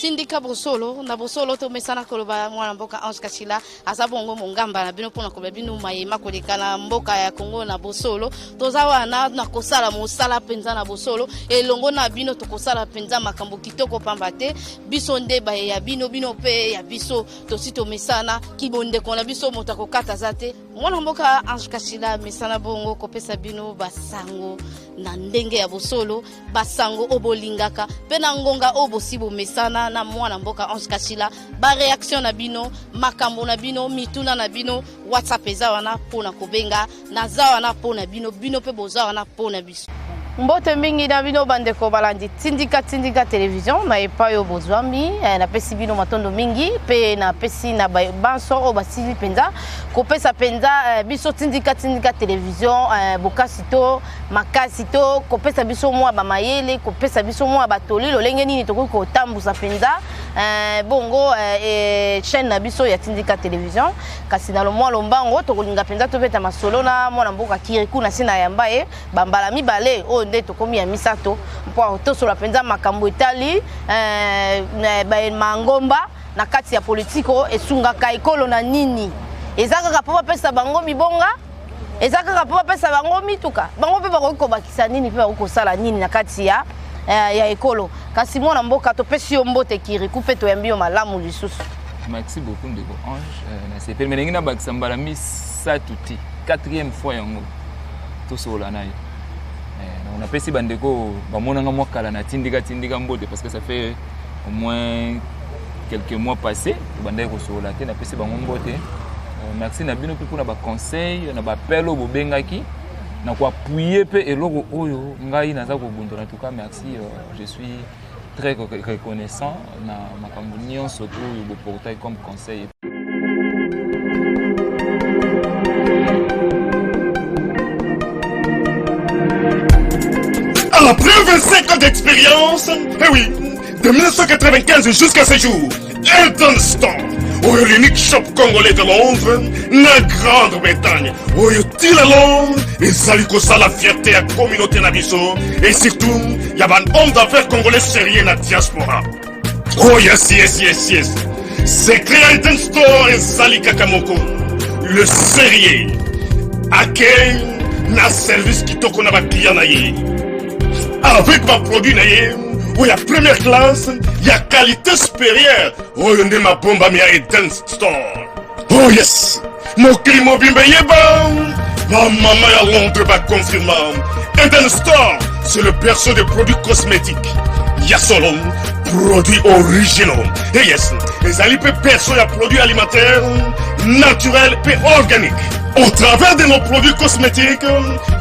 Tindika bosolo na bosolo tomesana koloba mwana mboka Ange Kashila aza bongo mongamba na bino mpona koloba bino mayema koleka na mboka ya Congo na bosolo. Toza wana na kosala mosala mpenza na bosolo elongo na bino, tokosala mpenza makambo kitoko pamba te biso nde baye ya bino, bino mpe ya biso. Tosi tomesana kibondeko na biso, moto akokata aza te. Mwana mboka Ange Kashila mesana bongo kopesa bino basango na ndenge ya bosolo, basango oyo bolingaka mpe na ngonga oyo bosi bomesana na mwana mboka Ange Kashila. Ba reaction na bino, makambo na bino, mituna na bino, WhatsApp eza wana mpo na kobenga, naza wana mpo na bino, bino mpe boza wana mpo na biso. Mbote mingi na bino bandeko balandi Tindika Tindika Television na epai oyo bozwami. Napesi bino matondo mingi mpe napesi na banso oyo basili mpenza kopesa mpenza biso Tindika Tindika Television bokasi to makasi to kopesa biso mwa bamayele, kopesa biso mwa batoli lolenge nini tokoki kotambusa mpenza bongo chaîne na biso ya Tindika Television. Kasi na mwa lombango tokolinga mpenza tobeta masolo na mwana mboka Kirikou na sina yamba ye bambala mibale oyo nde tokomi ya misato mpo tosola mpenza makambo etali mangomba na kati ya politiko esungaka ekolo na nini. Eza kaka mpo bapesa bango mibonga, eza kaka mpo bapesa bango mituka, bango mpe bakoki kobakisa nini mpe bakoki kosala nini na kati ya ekolo. Kasi mwana mboka topesi yo mbote Kirikou mpe toyambi yo malamu lisusu. Merci beaucoup ndeko Ange. Nasepeli me ndenge nabakisa mbala misato te, quatrième fois yango tosolola na ye. Donc napesi bandeko bamonanga mwa kala na Tindika Tindika mbote, parce que ça fait au moins quelques mois passés tobandaki kosolola te. Napesi bango mbote. Merci na bino mpe mpona baconseil na baappel oyo bobengaki na koappuyer mpe eloko oyo ngai naza kobundela. En tout cas merci, je suis très reconnaissant na makambo nyonso oyo boportaki comme conseil. Après 25 ans d'expérience, eh oui, de 1995 jusqu'à ce jour, Elton Store, oyo l'unique shop congolais de Londres, na Grande-Bretagne, oyo tila Londres, ezali kosala fierté ya communauté na biso, et surtout, ya ban homme d'affaires congolais sérieux na diaspora. Oh yes, yes, yes, yes. Secret ya Elton Store ezali kaka moko. Le sérieux. Accueil na service kitoko na ba client na ye. Avec ba produit na ye, oyo ya première classe, ya qualité supérieure, oyo nde mabombami ya Eden Store. Oh yes, mokili mobimba eyeba, bamama ya Londres baconfirma. Eden Store, c'est le berceau des produits cosmétiques. Ya solo, produits originaux. Et yes, ezali mpe berceau ya produits alimentaires, naturels et organiques. Au travers de nos produits cosmétiques,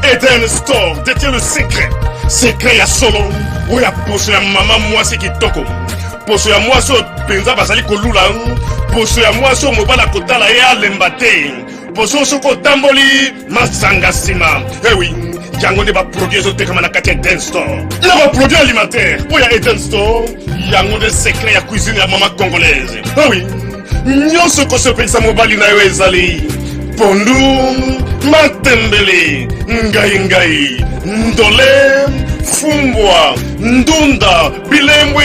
Eden Store détient le secret. Secret ya solo, oyo ya poso ya mama mwasi kitoko. Poso ya mwasi oyo mpenza bazali kolula, poso ya mwasi oyo mobali akotala ye alemba te. Poso soki otamboli masanga nsima. Eh oui, yango nde baproduit ezotekama na kati ya Eden Store. Na baproduit alimentaire mpo ya Eden Store, yango nde secret ya cuisine ya mama congolaise. Eh oui, nyonso kosepelisa mobali na yo ezali pondu, matembele, ngai ngai, ndole, fumbwa, ndunda, bilembwe,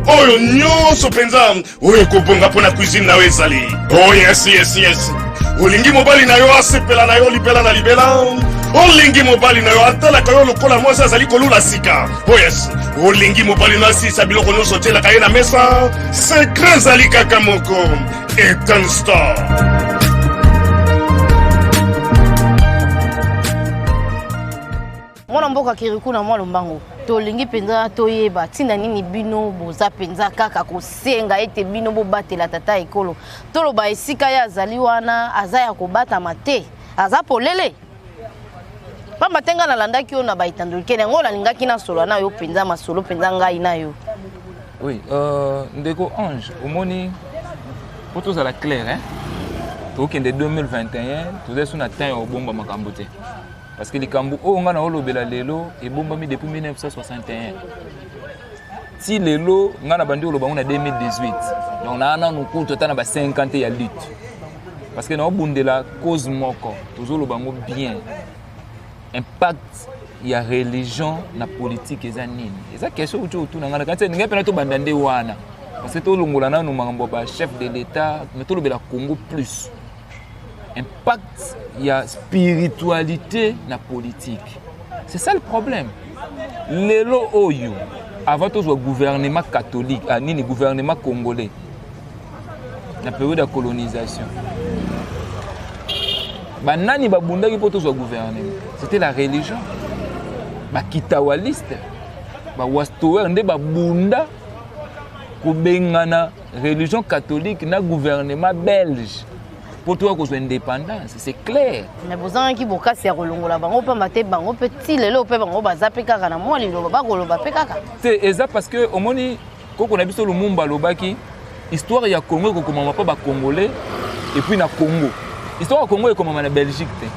oyo nyonso mpenza oyo ekobonga mpo na cuisine na yo ezali. Oh yes, yes, yes. Olingi mobali na yo asepela na yo libela na libela, olingi mobali na yo atalaka yo lokola mwasi azali kolula sika. Oh yes, olingi mobali na asilisa biloko nyonso otielaka ye na mesa. Secret ezali kaka moko, Eden Store. Mwana mboka Kirikou na mwa lombango, tolingi mpenza toyeba ntina nini bino boza mpenza kaka kosenga ete bino bobatela tata ekolo. Toloba esika ye azali wana aza ya kobatama te, aza polele. Pamba te ngai nalandaki yo na baitandolike yango nalingaki nasolola na yo mpenza masolo mpenza ngai na yo. Oui, ndeko Ange, omoni po tozala clair, hein? Tokende 2021, tozali so na temps ya kobomba makambo te. Parce que likambo oyo nga na olobela lelo ebombami depuis 1961. Ti lelo nga na bandi oloba ngo na 2018. Donc na nanu kutu ata na ba 50 ya lutte. Parce que na obundela cause moko, tozoloba ngo bien. Impact ya religion na politique eza nini? Eza question uti otuna nga na kanti ngai pena tobanda nde wana. Parce que tolongola nanu makambo ya bachef de l'État, mais tolobela Congo plus. Impact ya spiritualité na politique. C'est ça le problème. Lelo oyo, avant tozwa gouvernement catholique, ah, nini gouvernement congolais, na période ya colonisation, banani babundaki mpo tozwa gouvernement? C'était la religion. Bakitawaliste, bawastower nde babunda kobengana religion catholique na gouvernement belge mpo toya kozwa indépendance, c'est clair. Mais bozangaki bokasi ya kolongola bango, pamba te bango mpe ti lelo mpe bango baza mpe kaka na mwa liloba, bakoloba mpe kaka. Te, eza parce que omoni, koko na biso Lumumba alobaki histoire ya Congo ekokomama mpo bacongolais, et puis na Congo, histoire ya Congo ekomama na Belgique te,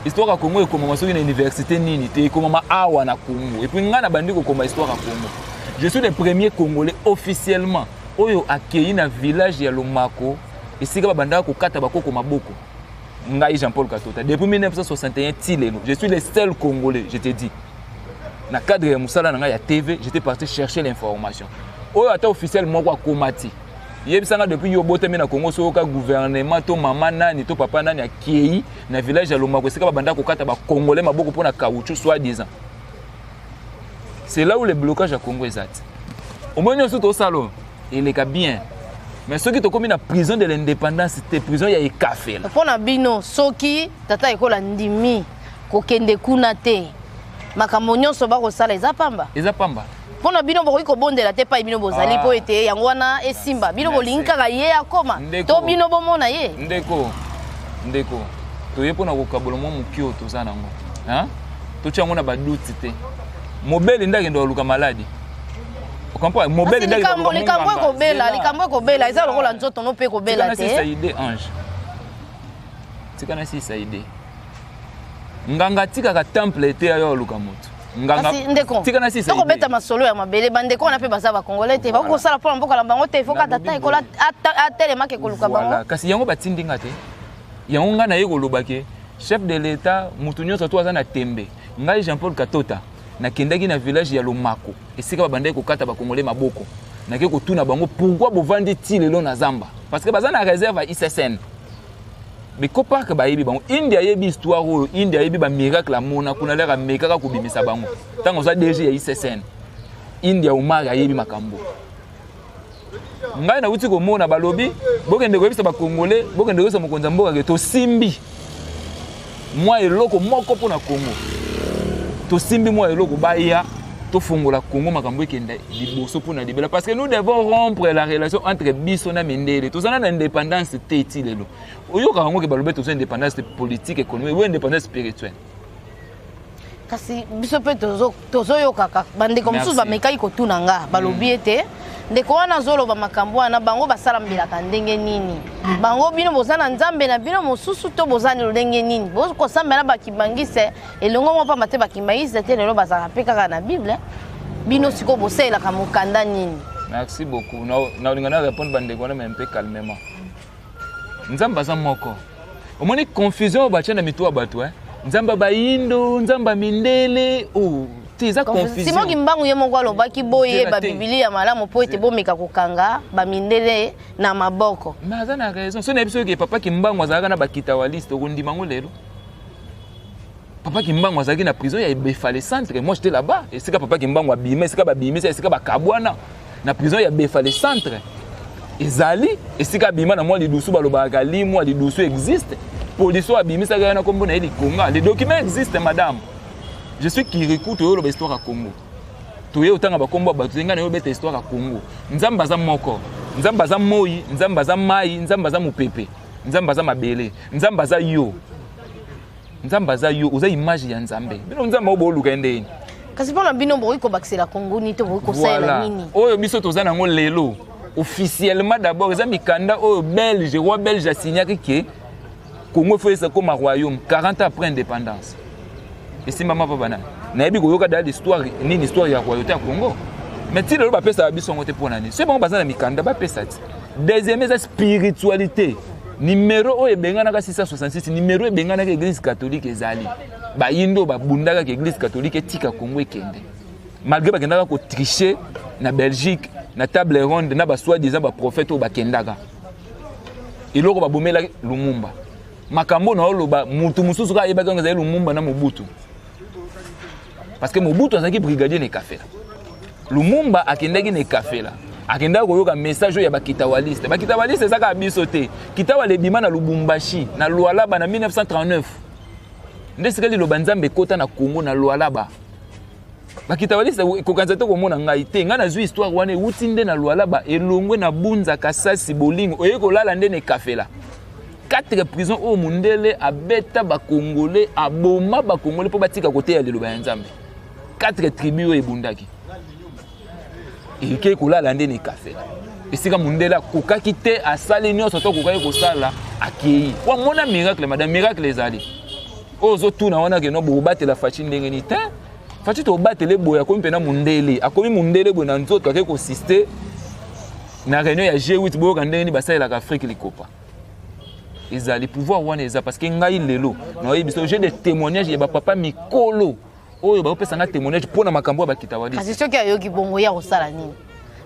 histoire ya Congo ekomama soki na université nini te, ekomama awa na Congo. Et puis ngai nabandi kokoma histoire ya Congo. Je suis le premier Congolais officiellement oyo akei na village ya Lomako, esika babandaka kokata bakoko maboko. Ngai Jean-Paul Katota, depuis 1961 ti lelo, je suis le seul Congolais. Je te dis, na cadre ya mosala na ngai ya TV, j'étais parti chercher l'information oyo ata officiel moko akoma ti. Yebisanga, depuis yo obotami na Congo, soki oyoka gouvernement to mama nani to papa nani akei na village ya Lomako, esika babanda kokata bacongolais maboko mpo na caoutchouc soi disant. C'est là où le blocage ya Congo eza ti. Omoni, nyonso tosala oyo eleka bien, mais soki tokomi na prison de l'indépendance te, prison ya ekafela. Mpo na bino, soki tata ekola ndimi kokende kuna te, makambo nyonso bakosala eza pamba? Eza pamba. Mpo na bino, bokoki kobondela te epai bino bozali Ah. mpo ete yango wana esimba? Bino Merci. bolingi kaka ye akoma Ndeko. to bino bomona ye? Ndeko, ndeko, toye mpona kokabola mwa moki oyo toza nango, hein? Totia yango na baduti te. Mobeli nde akende koluka maladi, ocomprendre? Mobeli Kasi nde akende likambo koluka likambo monganga. ekobela. Zela. Likambo ekobela eza lokola nzoto no mpe ekobela Tika nasisa te. idée, Ange, tika nasisa idée. Nganga atikaka temple te ayo aluka moto. Nganga, Kasi ndeko, tika nasisa tokobeta idée. masolo ya mabele. Bandeko wana mpe baza bacongolais te? Voilà. Bakoki kosala mpona mboka na bango te? Ifo kaka Nalobi tata ekola boye. atelemaki koluka Voilà. bango. Kasi yango batindi nga te. Yango ngai naye koloba ke chef de l'État, motu nyonso to aza na tembe, ngai Jean Paul Katota nakendaki na village ya Lomako, esika babandaki kokata bakongole maboko. Nake kotuna bango pourquoi bovandi ti lelo na zamba, parce que baza na réserve ya ICCN. Beko park bayebi bango. Inde ayebi histoire oyo, Inde ayebi bamiracle amona kuna lere amekaka kobimisa bango ntango oza DG ya ICCN. India Omar ayebi makambo ngai nauti komona. Balobi bokende koyebisa bacongolais, bokende koyebisa mokonzi ya mboka ke tosimbi mwa eloko moko mpo na Congo, tosimbi mwa eloko, baya tofongola Congo, makambo ekende liboso mpo na libela, parce que nous devons rompre la relation entre biso na mindele. Tozala na indépendance te ti lelo. Oyokaka yango ke balobi toza indépendance politique, économique ou indépendance spirituelle. Kasi biso mpe tozoyokaka bandeko mosusu Merci. bamekaki kotuna nga, balobi ete ndeko wana azoloba makambo wana, bango basalambelaka ndenge nini? Bango bino boza na nzambe na bino mosusu to boza na lolenge nini? Bokosambela bakimbangise elongo moko, pamba te bakimbangise te lelo bazalaka mpe kaka na Bible. Bino sikoyo bosalelaka mokanda nini? Merci beaucoup. Naolinga na répondre bandeko wana, mais mpe calmement. Nzambe aza moko. Omoni confusion oyo batia na mitu ya bato, eh? Nzambe bayindo, nzambe ya mindele, oh, te, eza confusion. Simon Kimbangu ye moko alobaki boyeba Zela te. Bibili ya malamu mpo ete bomeka kokanga bamindele na maboko. Mais aza na raison. So nayebi soki papa Kimbangu azalaka na bakitawaliste, okondima yango lelo? Papa Kimbangu azalaki na prison ya Ebefale centre. Moi, j'étais là-bas, esika papa Kimbangu abima, esika babimisa, esika bakabwana na prison ya Befale centre, ezali esika abima na mwa lidusu. Balobaka limwa lidusu existe. Polisi oyo abimisaka ye na nkombo na ye Likonga. Les documents existe, madame. Je suis Kiriku. Toye oloba histoire ya Congo, toye otanga bakombo ya bato te. Ngai na yo obeta histoire ya Congo. Nzambe aza moko. Nzambe aza moi, Nzambe aza mai, Nzambe aza mopepe, Nzambe aza mabele, Nzambe aza yo. Nzambe aza yo, oza image ya Nzambe. Bino Nzambe oyo booluka ye ndeni? Kasi mpo na bino, bokoki kobakisela Kongo nini to bokoki kosalela nini? Oyo biso toza nango lelo officiellement, d'abord eza mikanda oyo belge, roi belge asignaki ke Congo efo eza koma royaume 40 ans après indépendance. Esimbama mpa banani? Nayebi koyoka daya l'histoire nini, histoire ya royauté ya Congo, mais ti lelo bapesaka biso yango te. Mpo na nini? Soki bango baza na mikanda, bapesa ti. Deuxième eza spiritualité. Numéro oyo ebenganaka 666, numéro ebenganaka église catholique, ezali bayindo babundaka église catholique etika Congo ekende, malgré bakendaka kotriche na Belgique. na table ronde na ba soi-disant ba prophète oyo bakendaka eloko babomelaki Lumumba. Makambo na oloba mutu mosusu kaka ayebaki yango ezali Lumumba na Mobutu. Parce que Mobutu azalaki brigadier na Ekafela. Lumumba akendaki na Ekafela. Akendaki koyoka message oyo ya bakitawaliste. Bakitawaliste eza kaka biso te. Kitawala ebima na Lubumbashi, na Lualaba na 1939. Nde esika liloba Nzambe ekota na Congo na Lualaba. Bakitawaliste kokanisa te komona ngai te. Ngai nazwi histoire wana ewuti nde na Lualaba, elongwe na Bunza, Kasasi, Bolingo, oye kolala nde na Ekafela. 4 prison oyo mundele abeta ba congolais, aboma ba congolais mpo batika koteya liloba ya Nzambe. 4 tribus oyo ebundaki ekei kolala nde na Ekafela, esika mundele akokaki te, asali nyonso to akokaki kosala, akei. Wa mona miracle, madame, miracle ezali oyo ozotuna wana ke no bokobatela Fatshi ndenge nini te. Fatshi tobatele boye, akomi mpena mundele, akomi mundele boye na nzoto, akei kosiste na réunion ya G8. Boyoka ndenge nini basalelaka Afrique likopa. Ezali pouvoir wana eza parce que ngai lelo nayebi biso, j'ai des témoignages ya bapapa mikolo oyo baopesa nga témoignage mpo na makambo ya bakitawalisi. Kasi soki ayoki bongo, ya kosala nini?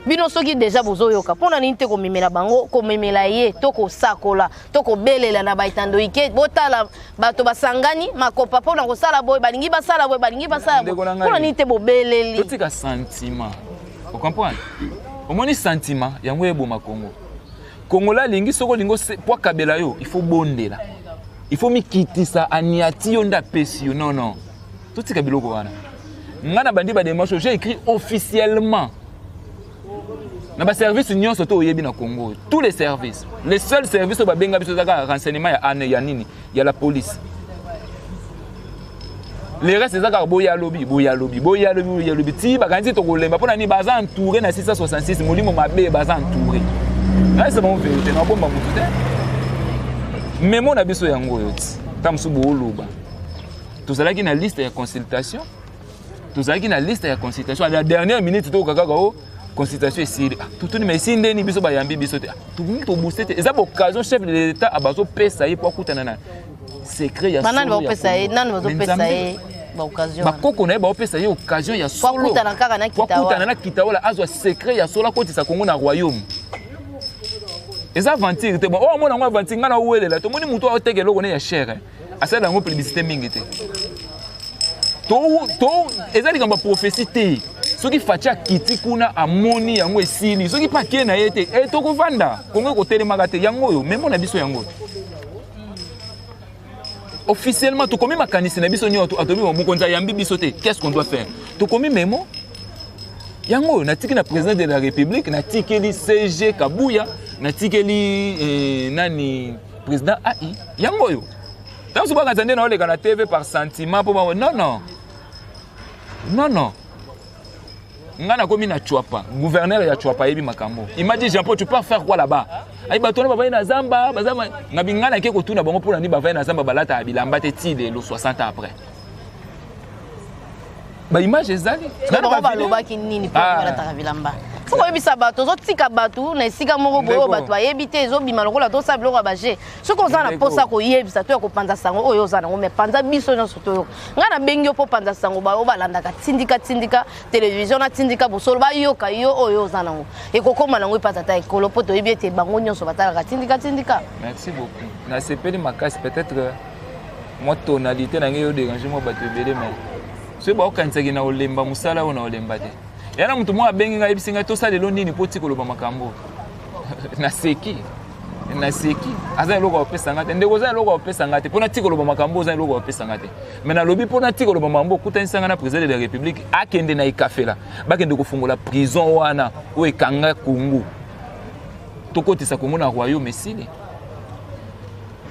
Bino soki deja bozoyoka, mpona nini te komemela bango, komemela ye to kosakola to kobelela na baetando ike? Botala, bato basangani makopa mpona kosala boye, balingi basala boye, balingi basala boye. Ndeko na ngai, Mpona nini te bobeleli? Totika sentiment, ocomprendre? Omoni, sentiment yango eboma Congo. Kongola alingi, soki olingi po akabela yo, il faut bondela, il faut mikitisa, aniati yo nde apesi yo. Non, non, totika biloko wana. Nga na bandi badémarche, j'ai écrit officiellement na baservice nyonso to oyebi na Congo, tous les services. Les seuls services oyo babenga biso eza kaka renseignement ya ane ya nini, ya la police. Le reste eza kaka boya lobi, boya lobi, boya lobi, boya lobi, ti bakanisi tokolemba. Mpo na nini? Baza entouré na 666 molimo mabe, baza entouré. Nayesa bango vérité, na bomba motu te. Memo na biso yango oyo ti ta mosusu booloba, tozalaki na liste ya consultation, tozalaki na liste ya consultation. À la dernière minute tokoka kaka o consultation esili. Ah, totuni ma esili ndeni? Biso bayambi biso te. Ah, tokoki tobooste te, eza baoccasion chef de l'État abazopesa ye po akutana na secret ya Banani solo ya baopesa ye? Congo. Nani bazopesa Mais ye baoccasion wana? Bakoko na ye baopesa ye occasion ya solo. Akutana kaka na Po akutana Kitawala. na Kitawala, azwa secret ya solo, akotisa Kongo na royaume. Eza aventure te. Bon, oyo amona yango aventure, ngai nawelela. Tomoni motu aoteka eloko ne ya cher, eh. Asala yango publicité mingi te. To eza likambo ya prophétie te. Soki Fatshi akiti kuna, amoni yango, esili. Soki mpe akie na ye te, e tokovanda, Kongo ekotelemaka te. Yango oyo memo na biso, yango oyo officiellement tokomi makanisi na biso nyonso. Atobi mokonzi ayambi biso te, qu'est-ce qu'on doit faire? Tokomi memo yango oyo, natiki na président de la République, natikeli CG Kabuya, natikeli nani, président AI. Yango oyo ntango so bakanisa nde naoleka na TV par sentiment mpo bango. Non, non, non, non. Nga nakomi na Tshuapa, gouverneur ya Tshuapa ayebi makambo. Il m'a dit: "Jean Paul, tu pars faire quoi là-bas?" Ayi bato wana bavai na zamba, baza ngabi. Nga nake kotuna bango mpona nini bavai na zamba, balata ya bilamba te ti lelo, 60 ans après. Baimage ezali. Bango balobaki nini mpo Ah. balataka bilamba? Fo koyebisa bato, ozotika bato na esika moko boye oyo Ndeko. bato bayebi te, ezobima lokola tosala biloko ya baje. Soki oza na Ndeko. mposa koyebisa to ya kopanza sango oyo oza nango, mais panza, biso nyonso toyoka. Ngai nabengi yo mpo panza sango. Baoyo balandaka Tindika Tindika Télévision na Tindika Bosolo bayoka yo, oyo oza nango ekokóma nango epa tata ekolo, mpo toyebi ete bango nyonso batalaka Tindika Tindika. Merci beaucoup, nasepeli makasi. Peut-être mwa tonalité na ngai yo dérange mwa bato ebele, mais soki baokanisaki na olemba mosala oyo, na olemba te. Ya na moto moko abengi ngai, ayebisi ngai tosala elo nini mpo ti koloba makambo. Naseki, naseki. Aza eloko akopesa nga te, ndeko, oza eloko akopesa nga te mpo natika koloba makambo. Oza eloko akopesa nga te, mais nalobi mpo natika koloba makambo. Okutanisa nga na président de la République, akende na Ekafela, bakende kofungola prison wana oyo ekanga Congo, tokotisa Congo na royaume, esili.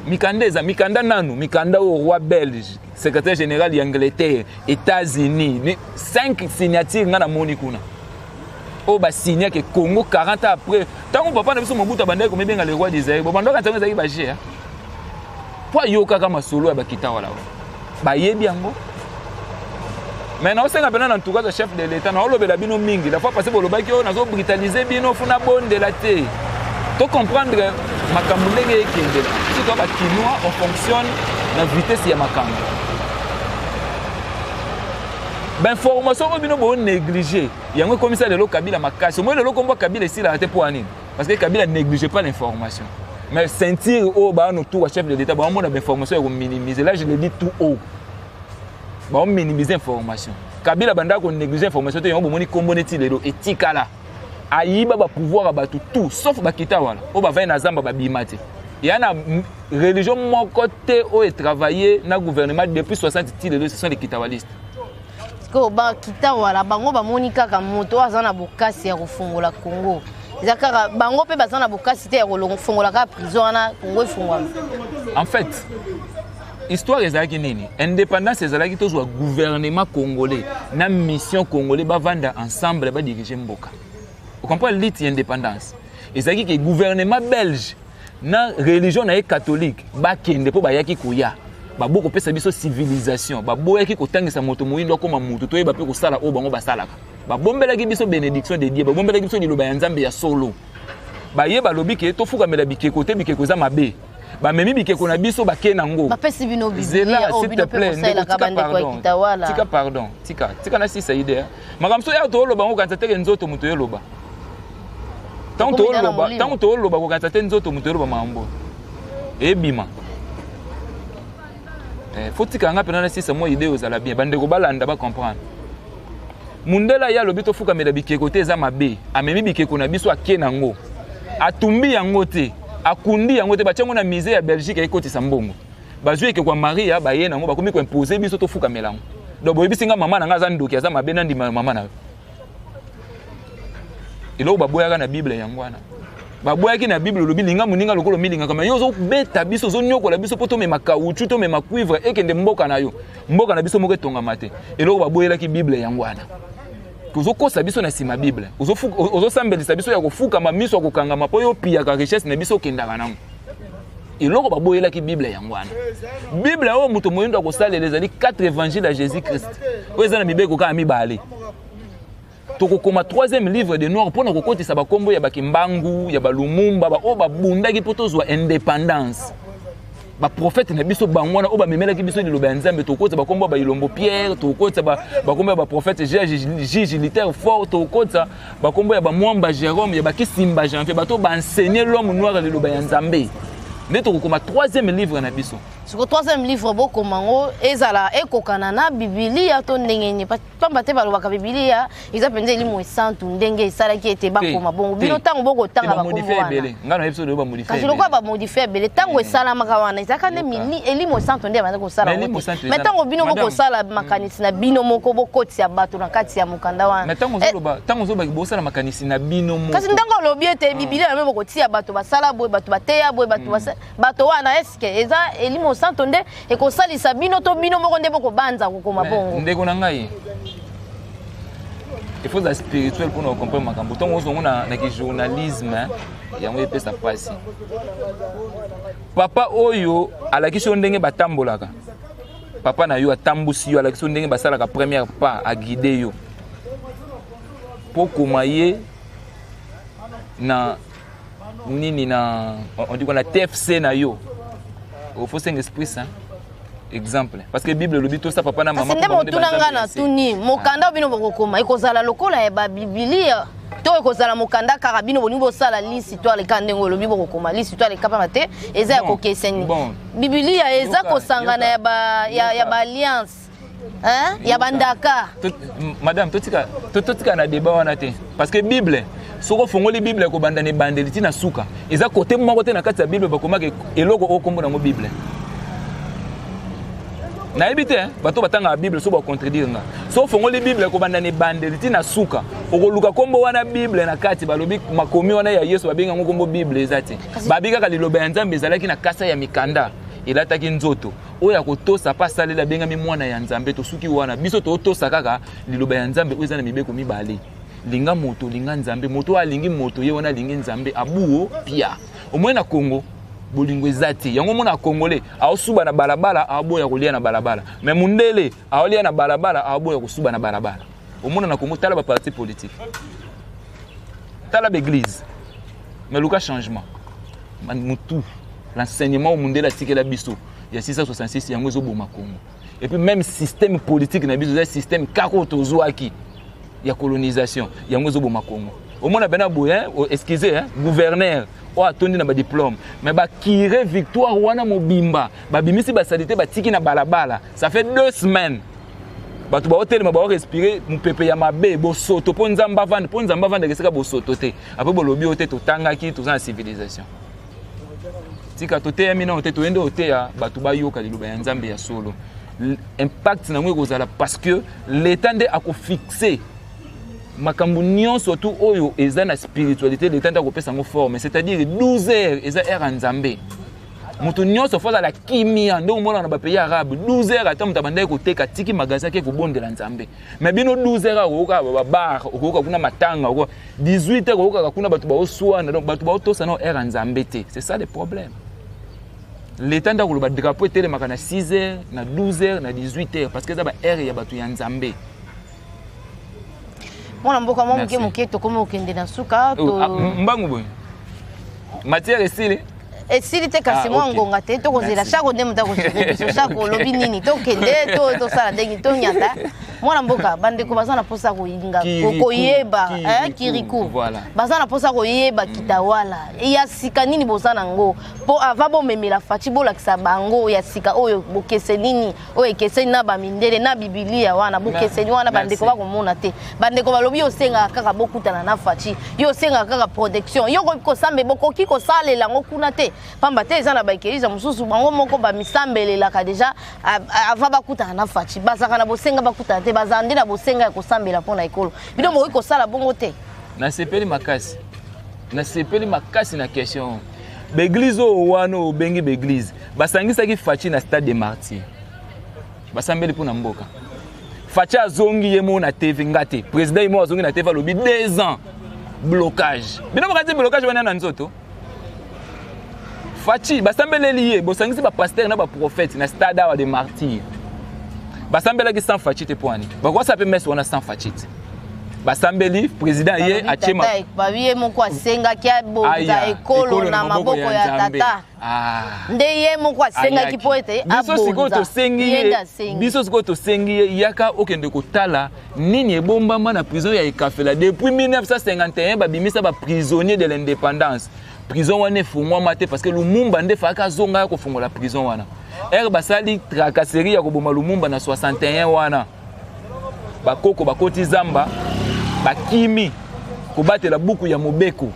Mikanda eza mikanda nanu, mikanda oyo roi belge, secrétaire général ya Angleterre, États-Unis, 5 signature nga namoni kuna oyo basignake Congo 40 ans après. Ntango papa na biso Mobutu abandaki komibenga le roi d'Israël, bobandaka ntango ezalaki baje mpo ayokaka masolo ya bakita wala bayebi yango. Mais naosenga mpena na entourage ya chef de l'État, naolobela bino mingi la fois passé, bolobaki oyo nazobrutalize bino. Funa bondela te, tocomprendre makambo ndenge ekendela. Biso toa bakinois, on fonctionne na vitesse ya makambo. Bainformation oyo bino bonéglige, yango ekomisa lelo Kabila makasi. Omoi lelo kombo Kabila esilaka te. Mpo ya nini? Parce que Kabila néglige pas l'information. Mais ceinture oyo baa na autour ya chef de l'État, baomona bainformation ya kominimiser. Là, je le dis tout haut, baominimiser information. Kabila bandaka konéglige information te. Yango bomoni kombo neti lelo etikala. Ayiba bapouvoir ya bato tout sauf bakita wana oyo bavai na zamba, babima te. Ya na religion moko te oyo etravaille na gouvernement depuis 60 ti lelo, ce sont les kitawalistes. Sikoyo bakita wala, bango bamoni kaka moto oyo aza na bokasi ya kofungola Congo eza kaka bango, mpe baza na bokasi te ya kofungola kaka prison wana, Congo efungwama. En fait, histoire ezalaki nini? Indépendance ezalaki tozwa gouvernement congolais na mission congolais, bavanda ensemble, badirige mboka. Ocomprendre? Lutte ya indépendance ezalaki ke gouvernement belge na religion na ye catholique bakende, mpo bayaki koya babo kopesa biso civilisation. Baboyaki kotangisa moto moyindo akóma motu, toyeba mpe kosala oyo bango basalaka. Babombelaki biso bénédiction de Dieu, babombelaki biso liloba ya Nzambe ya solo. Baye balobi ke tofukamela bikeko te, bikeko eza mabe. Bamemi bikeko na biso, bake nango. Bapesi bino Biblia oyo bino mpe kosalelaka, bandeko ya Kitawala. Tika, pardon, tika, tika na sisa idée. Makambo so ya tooloba ngo, kokanisa teke nzoto moto yoloba. Ntango tooloba, kokanisa te nzoto moto yoloba. Makambo ebima, faut tika nga mpena na sisa mwa idée. Ozala bien, bandeko balanda, bacomprendre. Mundele ye alobi tofukamela bikeko te, eza mabe. Amemi bikeko na biso, ake nango, atumbi yango te, akundi yango te, batia yango na musée ya Belgique, ekotisa mbongo. Bazwi ekeko ya Maria, baye nango, bakomi koimpose biso tofukamela yango. Donc boyebisi nga mama na nga aza ndoki, aza mabe, nandima mama na yo? Eloko baboyaka na Bible yango wana. Baboyaki na Bible, olobi linga moninga lokola omilingaka, ma yo ozobeta biso, ozonyokola biso mpo tomema caoutchouc, tomema cuivre, ekende mboka na yo. Mboka na biso moko etongama te. Eloko baboyelaki Bible yango wana. Ozokosa biso na nsima Bible, ozosambelisa biso ya kofukama, miso ya kokangama, mpo yo opiyaka richesse na biso, okendaka nango. Eloko baboyelaki Bible yango wana. Bible oyo moto moyindo akosalela ezali 4 évangile ya Jésus Christ, oyo eza na mibeko kaka mibale. Tokokoma troisième livre de noir mpona kokotisa bakombo ya bakimbangu, ya balumumba, baoyo babundaki mpo tozwa indépendance. Baprofete na biso bango wana oyo bamemelaki biso liloba ya Nzambe. Tokotisa bakombo ya bailombo Pierre, tokotisa bakombo ya baprofete Juge Luther Fort, tokotisa bakombo ya bamwamba Jérôme, ya bakisimba Janvier, bato baenseigner l'homme noir liloba ya Nzambe. Nde tokokoma troisième livre na biso. Siko troisième livre bokoma yango, ezala ekokana na Bibilia to ndenge nini? Pamba te balobaka Bibilia eza mpenza elimo esantu, ndenge esalaki ete bakoma bongo. Bino ntango bokotanga bakombo wana, kasi lokola bamodifie ebele, ntango esalamaka wana ezalaka nde elimo esantu nde ebanda kosala yango te. Mais ntango bino bokosala makanisi na bino moko, bokotisa bato na kati ya mokanda wana. Ntango ozobaki bosala makanisi na bino moko. Kasi ntango olobi ete Bibilia na bino bokotia bato basala boye, bato bateya boye, bato wana, eske eza elimo santo nde ekosalisa bino to bino moko nde bokobanza kokoma bongo? Ndeko na ngai, il faut za spirituel mpona kocomprendre makambo. Ntango ozongo na kijournalisme, yango epesa mpasi. Papa oyo alakisi yo ndenge batambolaka, papa na yo atambusi yo, alakisi yo ndenge basalaka première pas, aguide yo mpo koma ye na nini, na on dit quoi, na TFC na yo, faut senga Esprit Saint. Exemple, parce que Bible elobi tosa papa na mama. Kasi nde motuna nga na tuni: mokanda bino bokokoma ekozala lokola ya babibilia to ekozala mokanda kaka bino bolingi bosala l'histoire eka? Ndenge olobi bokokoma l'histoire eka, pamba te eza ya kokeseni. Bibilia eza kosangana ya baalliance ya bandaka. Madame, totika, totika na débat wana te, parce que Bible, soki ofongoli Bible ekobanda na ebandeli ntina suka, eza kote moko te na kati ya Bible bakomaka eloko oyo kombo nango Bible. Nayebi te bato batangaka Bible so bacontredire nga. So ofongoli Bible ekobanda na ebandeli ntina suka, okoluka nkombo wana Bible na kati, balobi makomi wana ya Yesu babengi yango nkombo Bible, eza te. Babi kaka liloba ya Nzambe ezalaki na kasa ya mikanda, elataki nzoto. Oyo akotosa mpe asaleli abengami mwana ya Nzambe. Tosuki wana. Biso totosa kaka liloba ya Nzambe oyo eza na mibeko mibale: linga moto, linga Nzambe. Moto oyo alingi moto, ye wana alingi Nzambe. Abuo pia omoi na Kongo bolingo eza te. Yango omona Congolais aosuba na balabala, aoboya kolia na balabala, mais mundele aolia na balabala, aoboya kosuba na balabala. Omona na Kongo, tala baparti politique, tala baeglise, mais luka changement mutu. L'enseignement oyo mundele atikela biso ya 666, yango ezoboma Kongo. Et puis même système politique na biso eza système kaka oyo tozwaki ya colonisation, yango ezoboma Congo. Omona pena boye, hein, excusez, hein, gouverneur oyo atondi na badiplôme, mais bakire victoire wana mobimba, babimisi basalite, batiki na balabala. Ça fait 2 semaines bato baotelema, baorespire mopepe ya mabe, bosoto, mpo Nzambe avanda, mpo Nzambe avandaka esika bosoto te. Apres bolobi oyo te, totangaki, toza na civilisation. Tika toteyami nano te, toyende oteya bato bayoka liloba ya Nzambe ya solo. Impact nango ekozala parce que l'État nde akofixe makambo nyonso tu oyo eza na spiritualité. L'État nde akopesa yango forme, c'est-à-dire 12 heures eza heure ya Nzambe. Moto nyonso fo azala kimia. Ndenge omona na bapays arabe, 12 heures, ata moto abandaki koteka, atiki magasin, ake kobondela Nzambe. Mais bino 12 heures akoyoka babar, okoyoka kuna matanga, 18 heures okokaka kuna bato baoswana. Donc bato baotosa na heure ya Nzambe te, c'est ça le problème. L'État nde akoloba drapeau etelemaka na 6 heures, na 12 heures, na 18 heures, parce que eza baheure ya bato ya Nzambe. Mwana mboka, mwa moke moke tokomi kokende na suka. Oh, ah, mbangu boye, matière esili? Esili te, kasi mwa ngonga te. Tokozela chako nde moto akosere biso. Chako, olobi nini? Tokende, tosala ndenge tonyata. Mwana mboka, bandeko baza na mposa koyinga koyeba Kiriku, baza na mposa koyeba Kitawala ya sika nini boza nango, mpo ava bomemela Fatshi, bolakisa bango ya sika oyo bokese nini, oyo ekeseni na bamindele na Bibilia wana. Bokeseni wana bandeko bakomona te. Bandeko balobi yo osengaka kaka bokutana na Fatshi, yo osengaka kaka protection, yo okoki kosambe, bokoki kosalela yango kuna te, pamba te eza na baekelisa mosusu, bango moko bamisambelelaka déjà avant bakutana na Fatshi. Bazalaka na bosenga bakutana te, bazala nde na bosenga ya kosambela mpo na ekolo. Bino bokoki kosala bongo te? Nasepeli makasi, nasepeli makasi na question. Baeglise oyo wana obengi baeglise, basangisaki Fatshi na Stade de Martyr, basambeli mpo na mboka. Fatshi azongi ye moko na TV, nga te, président ye moko azongi na TV, alobi 2 ans blocage. Bino bokati blocage wana na nzoto Fatshi, basambeleli ye. Bosangisi bapasteur na baprophète na stade awa de Martyr, basambelaki sans Fatshi te. Mpo ani bakosa mpe messe wana sans Fatshi te? Basambeli, président ye atie babi ye moko asengaki abonza ekolo na maboko ya tata. Ah. Nde ye moko asengaki mpo ete biso sikoyo tosengi ye, biso sikoyo tosengi ye, yaka okende kotala nini ebombama na prison ya Ekafela depuis 1951. Babimisa baprisonnier de l'indépendance, prison wana efungwama te parce que Lumumba nde fayaka azonga ya kofungola prison wana. Ere basali tracasserie ya koboma Lumumba na 61 wana, bakoko bakoti zamba, bakimi kobatela buku ya mobeko,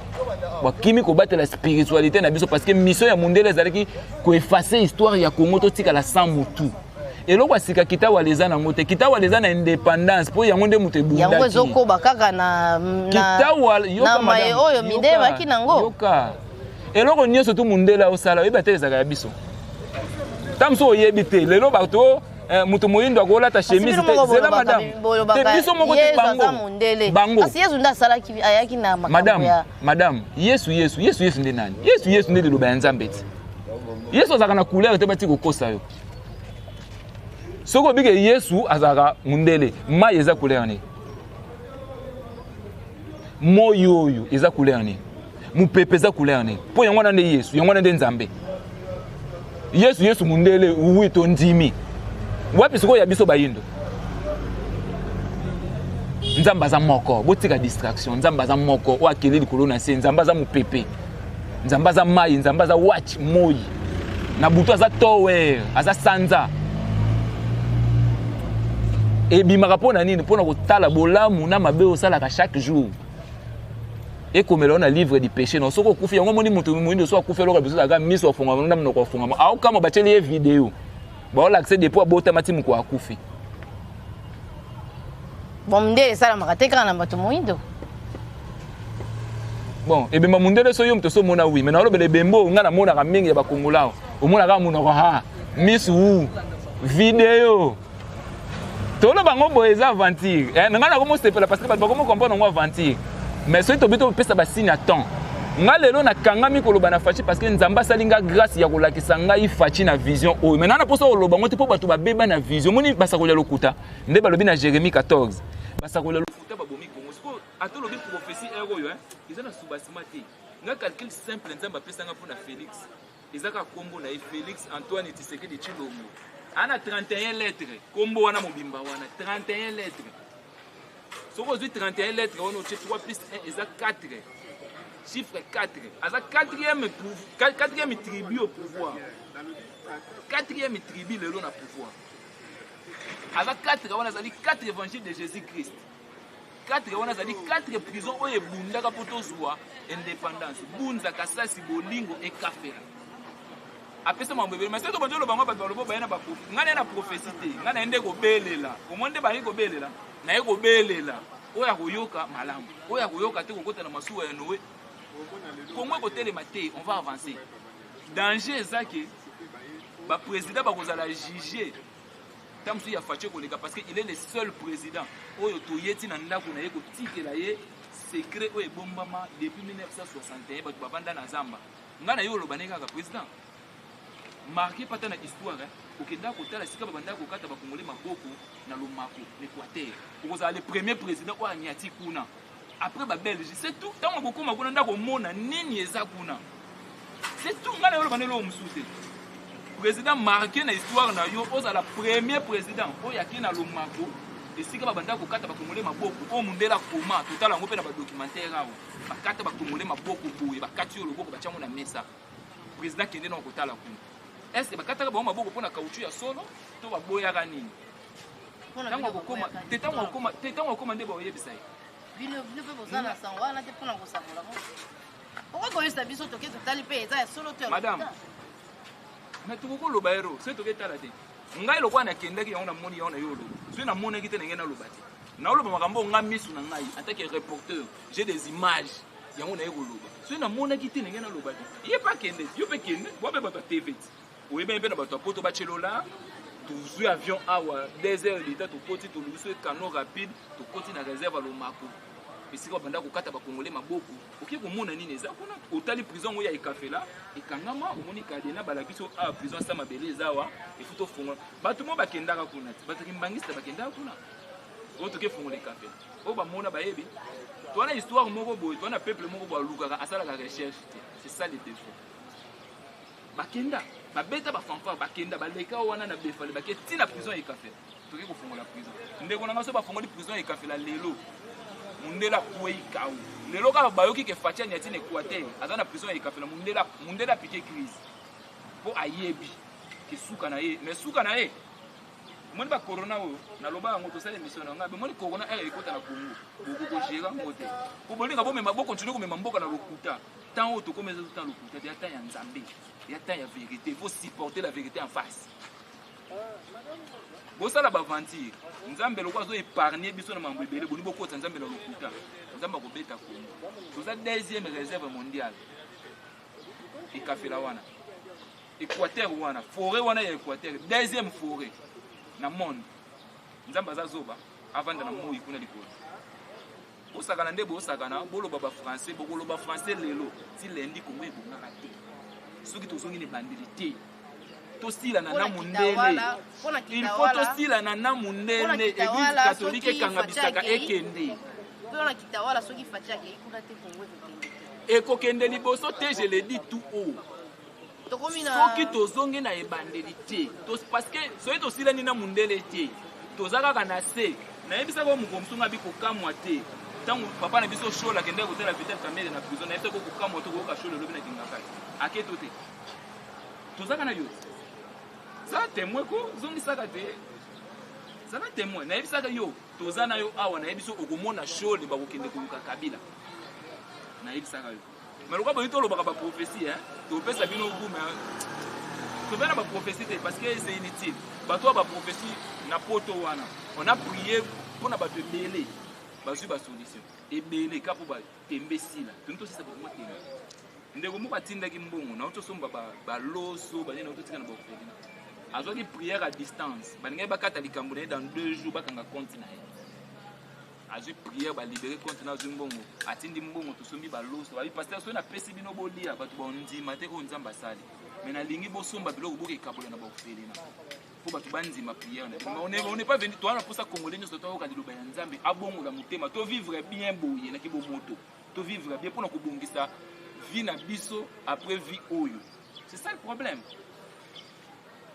bakimi kobatela spiritualité na biso, parce que mission ya mundele ezalaki koeffacer histoire ya Congo, totikala sans motu. Eloko ya sika Kitawala eza nango te. Kitawala eza na indépendance, mpo yango nde moto ebundaki. Yango ezokoba kaka na Kitawala na maye oyo mindele baki nango. Yoka, eloko nyonso tu mundele osala, oyeba te ezalaka ya biso. Ta mosu oyebi te, lelo bato moto moyindo akolata chemise te. Zela madame, te biso moko te, bango bango. Kasi Yesu nde asalaki, ayaki na makambo ya Madame, Yesu, Yesu, Yesu, Yesu nde nani? Yesu, Yesu nde liloba ya Nzambe ti. Yesu azalaka na couleur te, bati kokosa yo. Soki obike Yesu azalaka mundele, mai eza couleur nini? Moi oyo eza couleur nini? Mopepe eza couleur nini? Mpo yango wana nde Yesu, yango wana nde Nzambe. Yesu, Yesu mundele, oui, tondimi. Wapi sikoyo ya biso bayindo? Nzambe aza moko, botika distraction. Nzambe aza moko oyo akeli likolo na se. Nzambe aza mopepe, Nzambe aza mai, Nzambe aza watch moi na butu, aza tower, aza sanza ebimaka. Mpo na nini? Mpo na kotala bolamu na mabe osalaka chaque jour, ekomela yo na livre du péché. Non, soki okufi, yango omoni moto moyindo so akufi, eloko biso ezalaka miso afongama na monoko afongama, aokama. Batieli ye video, baolakisa depuis abotama ti moko akufi. Bon, nde esalamaka te kaka na bato moyindo? Bon, ebemba mundele so yo moto so omona, oui, mais naolobela ebemba oyo ngai namonaka mingi ya bakongola awa. Omonaka monoko ha misu wu video, toloba yango boye, eza aventure. Eh, ngai nakomosepela parce que bato bakomo comprendre yango aventure. Mais soki tobi topesa basigne ya temps, nga lelo nakangami koloba na Fatshi parce que Nzambe asali nga grâce ya kolakisa ngai Fatshi na vision oyo. Mais nana mposa koloba ngo te, mpo bato babeba na vision. Omoni basakoli ya lokuta nde balobi na Jérémie 14, basakoli ya lokuta babomi Kongo. Sikoyo ata olobi prophétie ere oyo, eza na soubassement te. Nga calcul simple Nzambe apesanga mpo na Félix eza kaka nkombo na ye, Félix Antoine Tshisekedi Tshilombo. Ana 31 lettres, kombo wana mobimba wana 31 lettres. Soki ozwi 31 lettres wana, otie 3 plus 1 eza 4, chiffre 4. Aza 4e tribu au pouvoir, 4e tribu lelo na pouvoir. Aza 4 wana, azali 4 évangile de Jésus Christ. 4 wana azali 4 prison oyo ebundaka mpo tozwa indépendance: Bunza, Kasasi, Bolingo, Ekafela. Apesa makambo ebele, mais soki tobandi oloba ngo, bato baloba baye na ngai naye na prophétie te. Ngai naye nde kobelela. Omoi nde baye kobelela, naye kobelela. Oyo akoyoka malamu, oyo akoyoka te, kokota na masuwa ya Noé. Kongo ekotelema te. On va avancer. Danger eza ke baprésident bakozala juge ntango mosusu ya Fatshi koleka, parce que il est le seul président oyo toyeti na ndako na ye kotikela ye secret oyo ebombama depuis 1961. Bato bavanda na zamba. Ngai na ye oloba ne kaka président marqué pata na histoire. Okenda kotala esika babanda kokata bakongole maboko na Lomako, l'Équateur. Okozala le premier président oyo anyati kuna après Babelge, c'est tout. Ntango akokóma kuna, ndako omona nini eza kuna, c'est tout. Ngai na yo oloba nde eloko mosusu te. Président marqué na histoire na yo, ozala premier président oyo ake na Lomako, esika babanda kokata bakongole maboko, oyo mundele akoma. Totala yango mpe na badocumentaire awa. Bakata bakongole maboko boye, bakati oyo loboko, batiango na mesa. Président, kende na kotala kuna. Est-ce bakataka bango maboko mpo na caoutchouc ya solo to baboyaka nini? Ntango akokoma te, ntango akokoma te, ntango akokoma nde baoyebisa ye. Bino bino mpe boza na sango wana te mpona kosakola ngo. Okoki koyebisa biso, toke totali mpe eza ya solo to ya Madame. lokuta? Mais tokoki koloba ero soki toke tala te. Ngai lokola nakendaki yango, namoni yango na yo oloba. Soki namonaki te, ndenge naloba te. Naoloba makambo oyo nga misu na ngai en tant que reporter, j'ai des images, yango naye koloba. Soki namonaki te, ndenge naloba te. Ye mpe akende, yo mpe kende. Bwa mpe bato ya TV ti oyebani mpe na bato ya poto batyelola. Tozwi avion awa 2 heures d'état, tokoti, toluki so canot rapide, tokoti na réserve ya Lomako, esika babanda kokata bakongole maboko. Okoki komona nini eza kuna. Otali prison yango ya Ekafela ekangama, omoni cadenas, balakisi yo awa prison asa mabele eza awa. Efu tofongola. Bato mo bakendaka kuna ti bato kimbangista bakendaka kuna. Oyo toke fongola Ekafela, oyo bamona bayebi. Towana histoire moko boye, towana peuple moko boye alukaka, asalaka recherche te. C'est ça le défaut. Bakenda, babeta bafanfare, bakenda, baleka wana na befale, bake ntina prison ya Ekafela. Toke kofongola prison, ndeko na nga. So bafongoli prison ya Ekafela lelo, mundele akwei kau. Lelo kaka bayoki ke Fatshi anyati na Équateur, aza na prison ya Ekafela, mundele, mundele apike crise mpo ayebi ke suka na ye. Mais suka na ye, omoni bacorona oyo naloba yango, tosala émission na ngai. Bomoni corona ere ekota na Congo, bokokogérer yango te po bolinga bomema, bokontinue komema mboka na lokuta. Temps oyo tokómi eza temps lokuta te, ya temps ya Nzambe, ya temps ya vérité. Faut supporter la vérité en face. Bosala baventure, Nzambe lokola azo épargne biso na mambo ebele. Boni bokota Nzambe na lokuta, Nzambe akobeta Kongo. Toza deuxième réserve mondiale. Ekafela wana, Équateur wana, forêt wana ya Équateur, deuxième forêt na monde. Nzambe aza zoba avanda na moi kuna likolo? Bosakana nde bosakana, boloba bafrançais, bokoloba français lelo ti lundi. Kongo ebongaka te soki tozongi na ebandeli te. Tosilana na mundele, il faut tosilana na mundele. Église catholique ekanga bisaka, ekende. Mpona Kitawala, soki Fatshi akei kuna te, Kongo ekokende te. Ekokende liboso te, je le dis tout haut. Tokomi na Soki tozongi na ebandeli te, parce que soki tosilani na mundele te, toza kaka na se. Nayebisaka oyo mokolo mosusu, nga bi kokamwa te ntango papa na biso Shol akendaki kotala Vital Kamerhe na prison. Nayebisaka kokamwa te koyoka Shol elobi na Kingakati ake to te. Tozaka na yo, zala témoin, ko zongisaka te, zala témoin. Nayebisaka yo, toza na yo awa. Nayebi so okomona Shole bakokende koluka Kabila. Nayebisaka yo, mais lokola boyi tolobaka baprophétie, topesa bino goût, mais toza na baprophétie te parce que c'est inutile. Bato ya baprophétie na poto wana, on a prié mpona bato ebele, bazwi basolution ebele ka mpo batembe esila. Toni tosisa bato mwa tembe. Ndeko moko atindaki mbongo na tosomba baloso, banini, na totika na baorphelinat. Azwaki prière à distance. Balingaki bakata likambo na ye dans 2 jours, bakanga compte na ye. Azwi prière, balibérer compte na, azwi mbongo, atindi mbongo, tosombi baloso. Babi: "Pasteur, soki napesi bino bolia, bato bandima te oyo Nzambe asali. Mais nalingi bosomba biloko, bokekabola na baorphelinat mpo bato bandima prière na bino." On n'est pas venu. Towana mposa Congolais nyonso toyoka liloba ya Nzambe, abongola motema, tovivre bien boye naki bomoto, tovivre bien mpona kobongisa vie na biso après vie oyo. C'est ça le problème.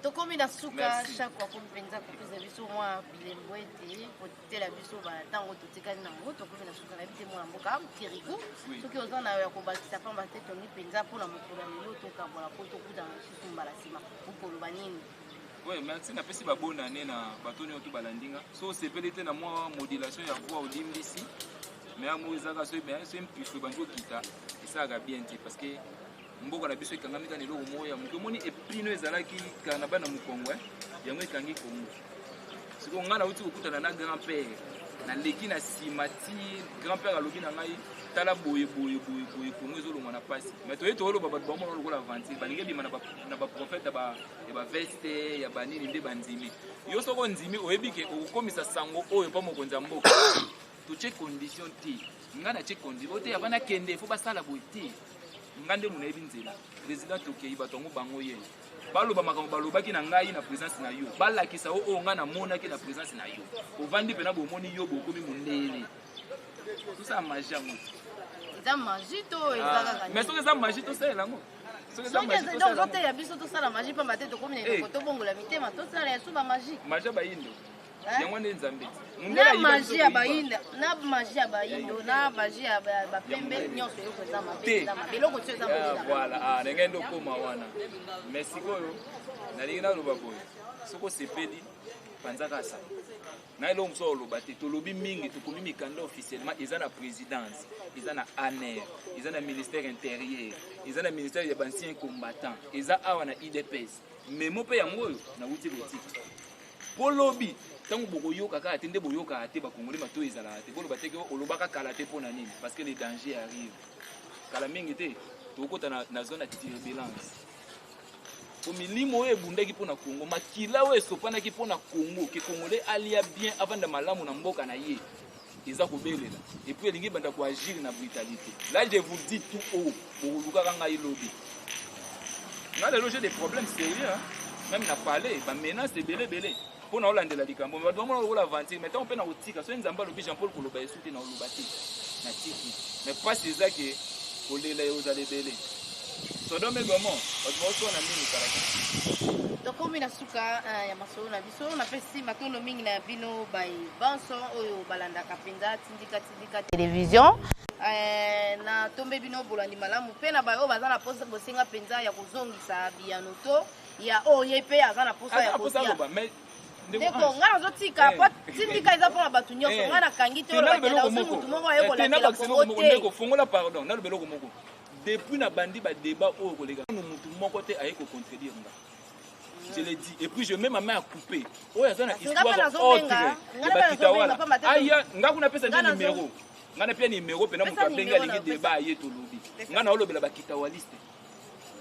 Tokomi na suka. Merci. Chaque akomi mpenza kopesa biso mwa bilembo ete kotela biso bantango totikali nango. Tokomi na suka. Nayebi te, mwana mboka Kiriku, soki oza na ya kobakisa, pamba te tongi mpenza mpona mokolo ya lelo tokabola mpo tokutana lisusu mbala nsima, okoloba nini? Oui, merci. Napesi babonane na bato nyonso balandi nga. So osepeli te na mwa modulation ya voix, olimbisi. Mais yango ezaka so mpiso ebandi okita, esalaka bien te, parce que mboka na biso ekangami kaka na eloko moko ya moke. Omoni epino ezalaki kaka na bana mokongo, yango ekangi Kongo. Sikoyo ngai nauti kokutana na grand père, naleki na nsima ti grand père alobi na ngai: tala boye boye boye boye, Kongo ezolongwa na pasi. Mais toye toyoloba, bato bamona lokola aventure, balingi ebima na baprophète ya baveste ya banini nde bandimi. Yo soki ondimi, oyebi ke okokomisa sango oyo mpa mokonzi ya mboka. Totie condition te, ngai natie condition te avant nakende, fo basala boye te. Ngai nde moto nayebi nzela. Président, tokei, bato yango bango ye baloba makambo balobaki na ngai na présence na yo, balakisa o oyo ngai namonaki na présence na yo. Ovandi mpena, bomoni yo bokomi mondele, tosala magie yango. Eza magie to eza kaka? Mais soki eza magie, tosalela yango. Soki eza magie, donc tosalela yango. Ozoteya biso tosala magie, pamba te tokomi na eloko, tobongola mitema, tosala ya so bamagie. Magie bayindo. Hein? Yango nde Nzambe ti. Mondele Na ayiba biso magie ya koyiba. bayindo, na magie ya bayindo, na magie ya bapembe, nyonso eloko eza mabe. Te. Eza mabe, eloko ti eza mabe Ah, na voilà. Ah, ndenge nde okóma wana. Mais sikoyo nalingi naloba boye: soki osepeli, panzaka asa na eloko mosusu oloba te. Tolobi mingi, tokomi mikanda officiellement, eza na présidence, eza na ANR, eza na ministère intérieur, eza na ministère ya baancien combattant, eza awa na UDPS. Memo mpe yango oyo nawuti kotika mpo lobi ntango bokoyoka kaka te nde boyokaka te. Bakongoli matoyi ezalaka te, boloba te ke olobaka kala te. Mpo na nini? Parce que le danger arrive. Kala mingi te tokokota na zone ya turbulence, po milimo oyo ebundaki mpo na Congo, makila oyo esopanaki mpo na Congo, ke Congolais alia bien, avanda malamu na mboka na ye, eza kobelela. Et puis elingi ebanda koagir na brutalité. Là, je vous dis tout haut, bokolukaka ngai lobi. Nga lelo j'ai des problèmes sérieux, hein? Même na palais, bamenace ebele ebele mpo na olandela likambo. Mais bato bamona lokola aventure. Mais ntango mpe na kotika, soki Nzambe alobi Jean Paul koloba esu te, na oloba te, natiki. Mais mpasi eza ke kolela ozala ebele. Sodome, Gomorrhe, bato baoswana nini kala te. Tokomi na suka ya masolo na biso. Napesi matondo mingi na bino banso oyo balandaka mpenza Tindika Tindika Télévision. Na tombe bino bolandi malamu mpe na baoyo baza na posa bosenga mpenza ya kozongisa biyano to ya oyo ye mpe aza na posa Aza ya na posa kotia. aloba, mais ndeko Ndeko, Ange, ngai nazotika po Tindika eza mpona bato nyonso. Ngai nakangi te oyo bakenda ozwi mutu moko aye kolakela Kongo te. Ndeko, fongola, pardon, naloba eloko moko. Depuis na bandi badébat oyo koleka nanu, mutu moko te aye kocontredire nga. Je l'ai dit et puis je mets ma main à couper. Oyo aza na Kasi nga histoire mpe nazobenga, autre nga ya mpe bakita nazobenga wana, pamba te aya. Nga kuna pesa Nga nde numéro, nga napia numéro mpena. Pesa Moto abengi, numéro alingi na yo, débat, aye, tolobi. Pesa. Nga naolobela bakitawaliste.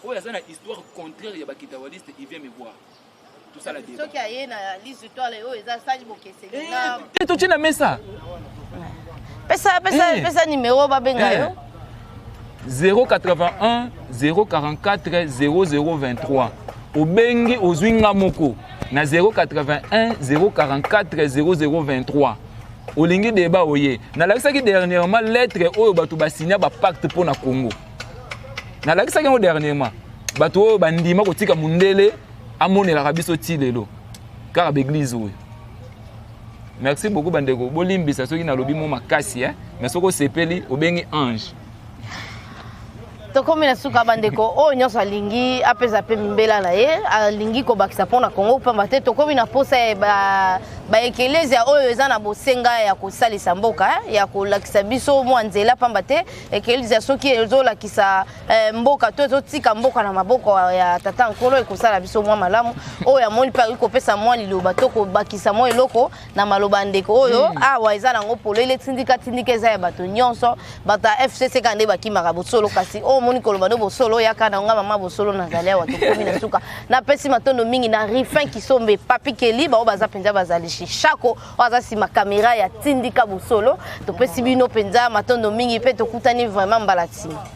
Oyo aza na histoire contraire ya bakitawaliste, il vient me voir, tosala débat. Soki aye na liste étoile oyo eza sali bokeseni na Te, totie na mesa. Pesa, pesa. Pesa numéro babenga yo. 081 044 0023. Obengi, ozwi nga moko na 081 044 0023. Olingi débat, oye. Nalakisaki dernièrement lettre oyo bato basinya bapacte mpo na Congo. Nalakisaki yango dernièrement. Bato oyo bandima kotika mondele amonelaka biso ti lelo kaka baeglise oyo. Merci beaucoup, bandeko. Bolimbisa soki nalobi mo makasi, eh? Mais soki osepeli, obengi Ange. Tokomi na suka, bandeko. Oyo nyonso alingi apesa mpe mbela na ye, alingi kobakisa mpona Kongo, pamba te tokomi na posa ya baekelezia oyo eza na bosenga ya kosalisa mboka, ya kolakisa biso mwa nzela, pamba te ekelezia soki ezolakisa mboka to ezotika mboka na maboko ya tata Nkolo, ekosala biso mwa malamu. Oyo amoni mpe akoki kopesa mwa liloba to kobakisa mwa eloko na maloba ya ndeko oyo awa, eza nango polele. Tindika Tindika eza ya bato nyonso. Bato ya FCC kaka nde bakimaka bosolo, kasi oyo omoni koloba nde bosolo, oyaka na nga mama bosolo. Nazali awa, tokomi na suka. Napesi matondo mingi na Rifin Kisombe, Papi Keli, bao baza mpenza bazali shishako oyo aza nsima kamera ya Tindika Bosolo. Topesi bino mpenza matondo mingi mpe tokutani vraiment mbala nsima.